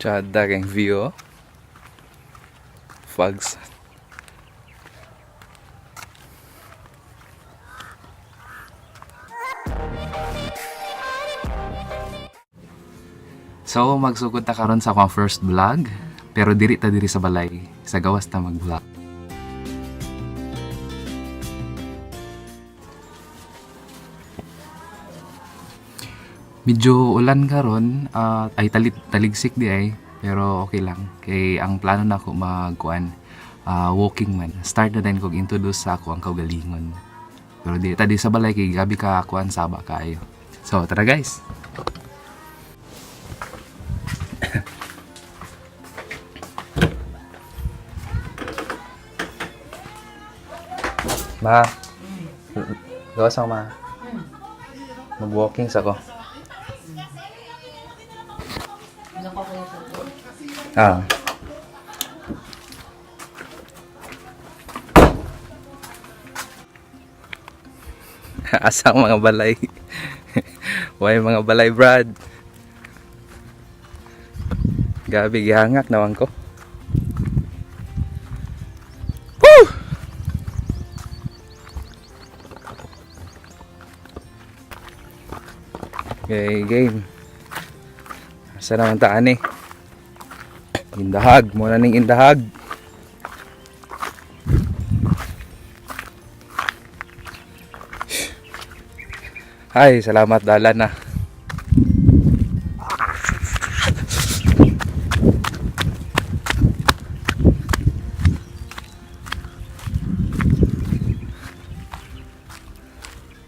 Tsada kang view, oh. Fogs. So magsugod ta karon sa akong first vlog, pero diri ta diri sa balay, sa gawas ta mag-vlog. Medyo ulan karon, ay taligsik di ay, pero okay lang kay ang plano nako magkuan, walking man. Start na din kog introduce sa ako ang kaugalingon. Pero di ta di sa balay kay gabi ka kuan, saba kaayo. So tara, guys. Ma, gawas ako, ma. Mag-walking sa ko. Ah. Asa ang mga balay? Why mga balay, Brad? Gabi, gihangak naman ko. Woo! Okay, game. Asa naman taan eh? Indahag, muna ning indahag. Ay, salamat dala na.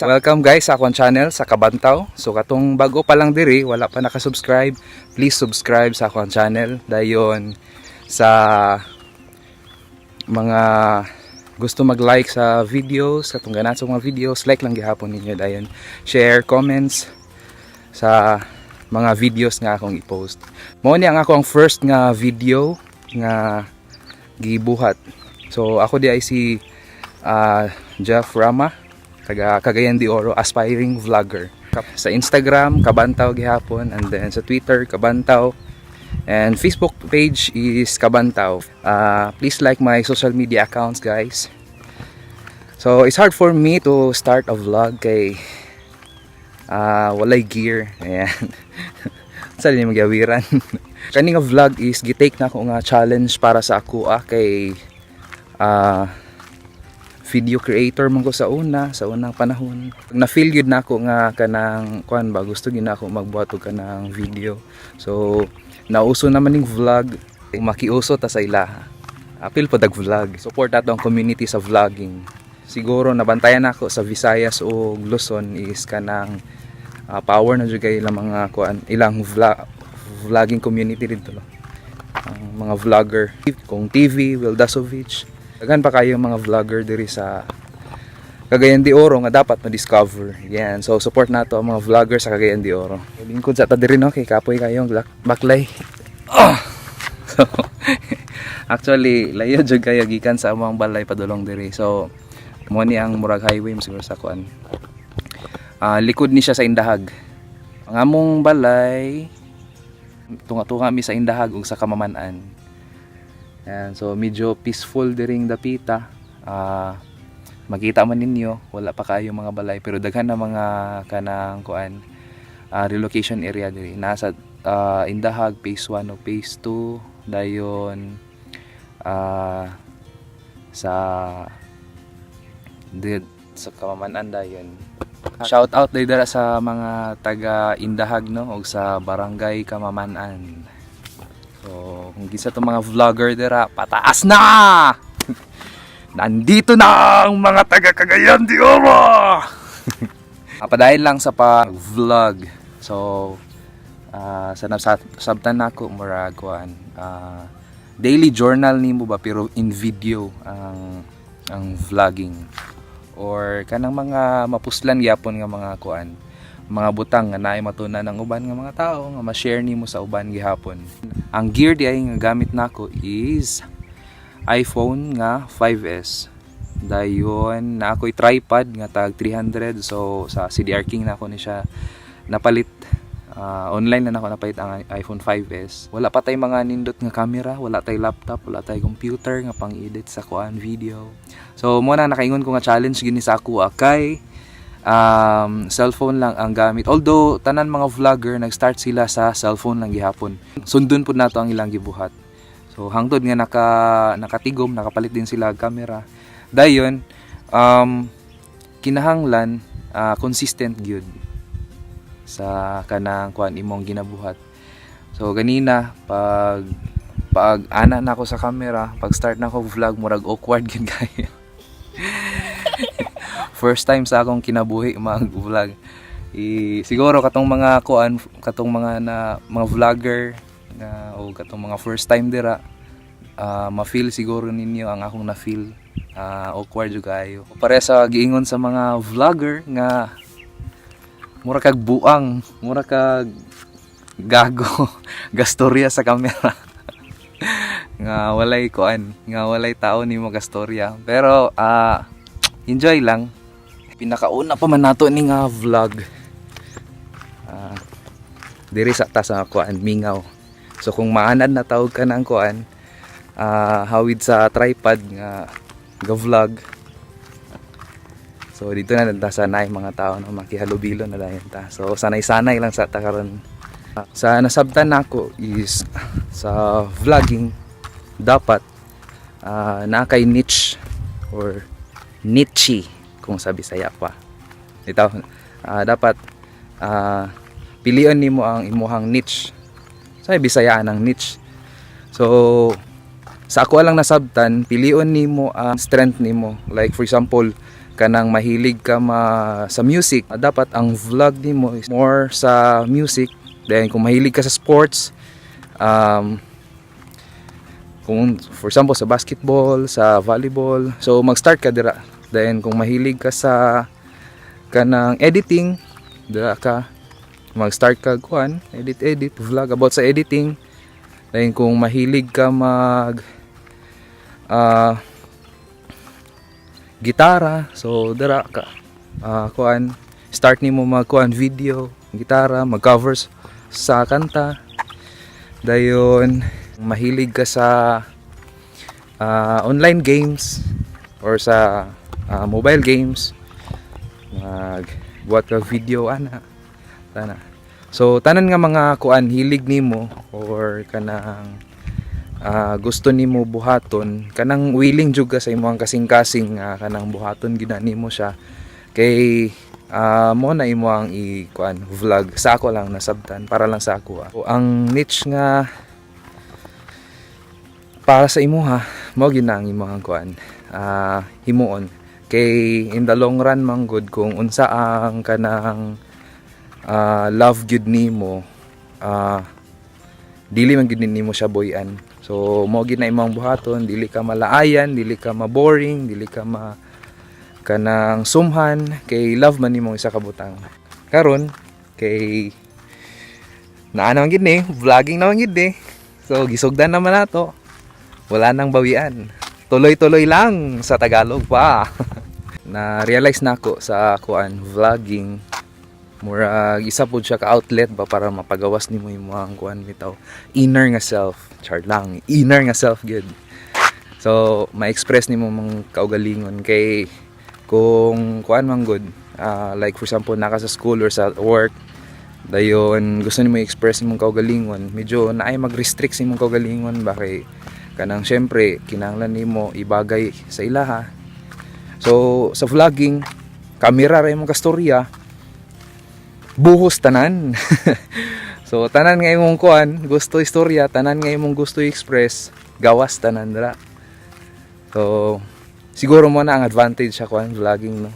Welcome guys sa akong channel sa Kabantaw. So katong bago pa lang diri, wala pa naka-subscribe, please subscribe sa akong channel. Dayon sa mga gusto mag-like sa videos, katong ganahan sa mga videos, like lang gihapon ninyo dayon. Share, comments sa mga videos nga akong i-post. Mao ni ang ako ang first nga video nga gibuhat. So ako di ay si Jeff Rama, taga Cagayan de Oro, aspiring vlogger. Sa Instagram, Kabantaw gihapon, and then sa Twitter, Kabantaw. And Facebook page is Kabantaw. Please like my social media accounts, guys. So, it's hard for me to start a vlog kay walay gear. Ayan. Sa ni magyawiran. Kani nga vlog is gitake na ako nga challenge para sa ako kay video creator man ko sa una, sa unang panahon. Na feel gyud nako nga kanang kuan ba, gusto gyud nako magbuhat og kanang video. So nauso naman ning vlog, makiuso ta sa ilaha. Apil po dag vlog. Support ato ang community sa vlogging. Siguro nabantayan nako sa Visayas o Luzon is kanang power na jud kay ilang mga kuan, ilang vlogging community dito no. Ang mga vlogger kung TV, Will Dasovich. Daghan pa kayo mga vlogger diri sa Cagayan de Oro nga dapat ma-discover. Yan. So support nato ang mga vlogger sa Cagayan de Oro. Lingkod sa ta diri no kay kapoy kayong baklay. Ah! So actually layo jud kayo gikan sa among balay padulong diri. So mo ni ang murag highway mo siguro sa kuan. Likod ni siya sa Indahag. Ang among balay tunga-tunga mi sa Indahag ug sa Kamaman-an. Ayan, so medyo peaceful diring dapita. Makita man ninyo, wala pa kayo mga balay pero daghan na mga kanang kuan, relocation area diri. Nasa Indahag phase 1 o phase 2 dayon sa di, sa Kamaman-an dayon. Shout out day dara sa mga taga Indahag no og sa Barangay Kamaman-an. So, kung gisa tong mga vlogger dira, pataas na! Nandito na ang mga taga Cagayan de Oro! Padayon lang sa pag-vlog. So, sa sabtan nako murag kuan, daily journal nimo ba pero in video ang vlogging or kanang mga mapuslan gyapon nga mga kuan, mga butang nga naay matuna ng uban nga mga tao nga ma-share nimo sa uban gihapon. Ang gear di ay nga gamit nako is iPhone nga 5S. Dayon na ako'y tripod nga tag 300, so sa CDR King na ako ni siya napalit. Online na nako napalit ang iPhone 5S. Wala pa tay mga nindot nga camera, wala tay laptop, wala tay computer nga pang-edit sa kuan, video. So mo na nakaingon ko nga challenge gini sa ako kay cellphone lang ang gamit. Although tanan mga vlogger nag-start sila sa cellphone lang gihapon. Sundon pud nato ang ilang gibuhat. So hangtod nga nakatigom, nakapalit din sila og camera. Dayon kinahanglan consistent gyud sa kanang kuan, imong ginabuhat. So ganina pag ana na ako sa camera, pag start na ako vlog, murag awkward gid kayo. First time sa akong kinabuhi mag-vlog. Siguro katong mga kuan, katong mga na mga vlogger nga o katong mga first time dira, ma-feel siguro ninyo ang akong na-feel. Awkward jud kayo. Pare sa giingon sa mga vlogger nga mura kag buang, mura kag gago, gastorya sa camera. Nga walay kuan, nga walay tao nimo gastorya. Pero enjoy lang. Pinakauna pa man nato ni nga vlog. Diri sa ta sa kuan, mingaw. So kung maanad na tawag ka ng kuan, hawid sa tripod nga ga vlog. So dito na ta sanay mga tao no, makihalubilo na dayon ta. So sanay-sanay lang sa ta karon. Sa nasabtan nako is sa vlogging dapat naa kay niche or niche kung sa Bisaya pa. Ito dapat pilion nimo ang imuhang niche. Sa Bisaya ang niche. So sa ako lang nasabtan, pilion nimo ang strength nimo. Like for example, kanang mahilig ka sa music, dapat ang vlog nimo is more sa music. Then kung mahilig ka sa sports, kung for example sa basketball, sa volleyball, so mag-start ka dira. Then kung mahilig ka sa kanang editing, dira ka mag-start ka kuan, edit edit, vlog about sa editing. Then kung mahilig ka mag gitara, so dira ka kuan, start nimo mag kuan, video, gitara, mag covers sa kanta. Dayon mahilig ka sa online games or sa mobile games, mag buhat ka video ana tana. So tanan nga mga kuan, hilig nimo or kanang gusto nimo buhaton, kanang willing jud ka sa imong kasing-kasing nga kanang buhaton gid na nimo siya kay mo na imo ang i kuan, vlog. Sa ako lang nasabtan, para lang sa ako. So, ang niche nga para sa imuha mo gyud na ang imong kuan, himuon kay in the long run man gud, kung unsa ang kanang love gyud nimo, dili man gyud nimo siya buy-an. So mo gyud na imong buhaton, dili ka malaayan, dili ka ma-boring, dili ka ma kanang sumhan kay love man nimo isa ka butang. Karon kay naa naman gid ni, vlogging naman gid ni, so gisugdan naman nato, wala nang bawian, tuloy-tuloy lang, sa Tagalog pa. Na realize nako sa kuan, vlogging, murag isa pud siya ka outlet ba para mapagawas nimo imong kuan bitaw, inner nga self. Char lang, inner nga self gyud. So ma-express nimo mong kaugalingon kay kung kuan man gud, like for example naka sa school or sa work, dayon gusto nimo i-express imong kaugalingon, medyo naay mag-restrict sa imong kaugalingon ba kay kanang syempre kinahanglan nimo ibagay sa ilaha. So sa vlogging, kamera ra imong kastorya, buhos tanan. So tanan nga imong kuan, gusto istorya, tanan nga imong gusto i-express, gawas tanan dira. So siguro mo na ang advantage sa kuan, vlogging no.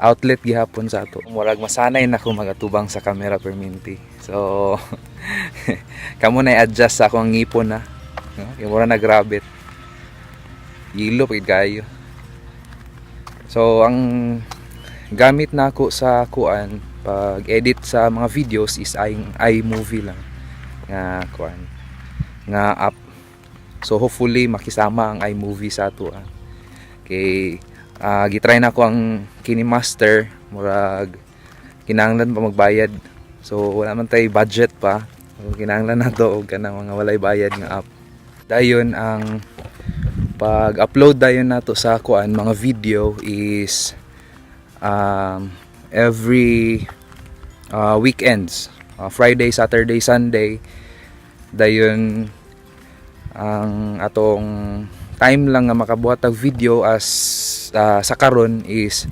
Outlet gihapon sa ato. Murag masanay na ko magatubang sa camera perminti. So kamo na i-adjust sa akong ngipon na. No? Yung mura na grabit. Yilo pagid kayo. So ang gamit nako sa kuan, pag edit sa mga videos is ay iMovie lang nga kuan, nga app. So hopefully makisama ang iMovie sa ato ah. Kay gitry na ko ang KineMaster, murag kinahanglan pa magbayad. So wala man tay budget pa. So, kinahanglan nato og kanang mga walay bayad nga app. Dayon ang pag-upload dayon nato sa kuan, mga video, is every weekends, Friday, Saturday, Sunday. Dayon ang atong time lang nga makabuhat og video as sa karon is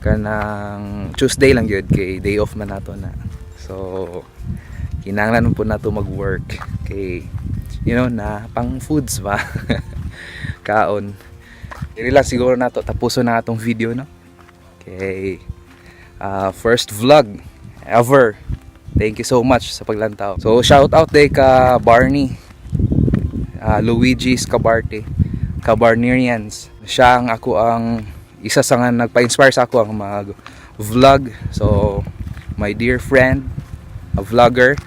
kanang Tuesday lang gyud kay day off man nato na. So kinahanglan man po nato mag-work kay na pang foods ba, kaon. Diri lang siguro nato tapuson na atong video, no, kay first vlog ever. Thank you so much sa paglantaw. So shout out day ka Barney, Luigi's Cabarte, Cabarnerians. Siya ang ako ang isa sa nga nagpa-inspire sa ako ang mag vlog. So my dear friend, a vlogger,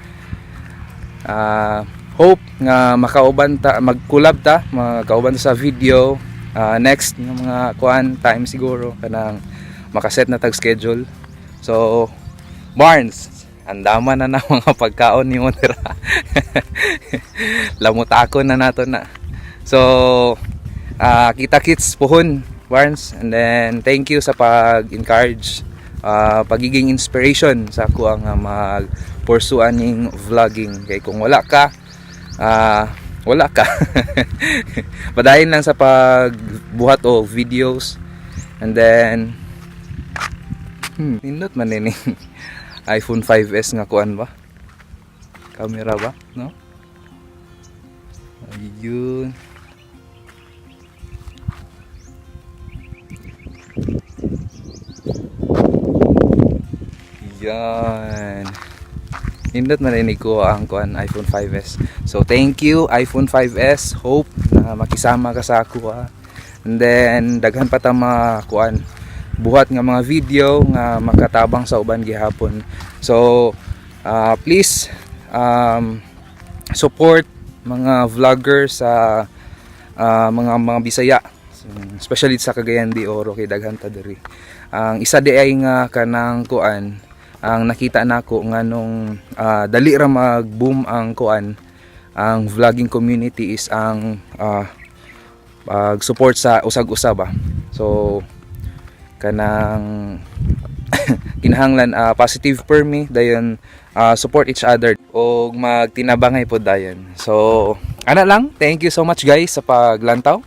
hope nga makauban ta, mag-collab ta, makauban ta sa video next nga mga kuan time siguro, kanang makaset na tag schedule. So Barnes, andama na na mga pagkaon nimo dira. Lamutakon na nato na. So kita kits puhon, Barnes, and then thank you sa pag-encourage, pagiging inspiration sa ako ang mag pursue aning vlogging, kay kung wala ka, wala ka. Padayon lang sa pagbuhat og videos. And then nindot man ini iPhone 5S nga kuan ba, camera ba, no? Ayun. Yan. Nindot man ini ko ang kuan, iPhone 5S. So thank you, iPhone 5S. Hope na makisama ka sa ako ha. And then daghan pa ta mga kuan, buhat nga mga video nga makatabang sa uban gihapon. So please support mga vlogger sa mga Bisaya, especially sa Cagayan de Oro kay daghan ta diri. Ang isa di ay nga kanang kuan, ang nakita nako nga nung dali ra mag-boom ang kuan, ang vlogging community, is ang pag-support sa usag-usa ba. So kanang kinahanglan positive permi dayon, support each other og magtinabangay pod dayon. So ana lang, thank you so much, guys, sa paglantaw.